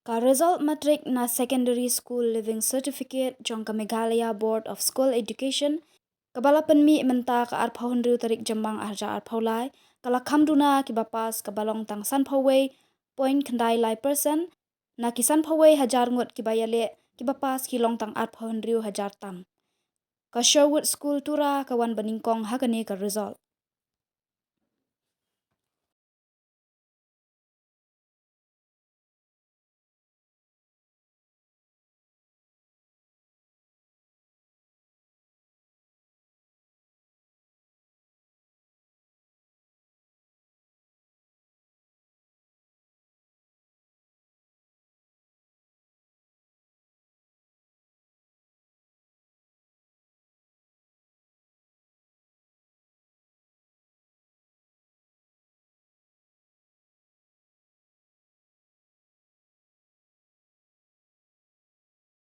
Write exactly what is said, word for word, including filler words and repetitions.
Ka result matric na Secondary School Leaving Certificate jong ka Meghalaya Board of School Education, kaba la pynmih mynta ka arphew hynriew tarik Jymmang ar hajar arphew lai, ka la kham duna kiba pass kaba long tang sanphew wei point khyndai lai percent, na ki sanphew wei hajar ngut kiba ïaleh, kiba pass ki long tang arphew hynriew hajar tam. Ka Sherwood School Tura ka wan banyngkong ha kane ka result.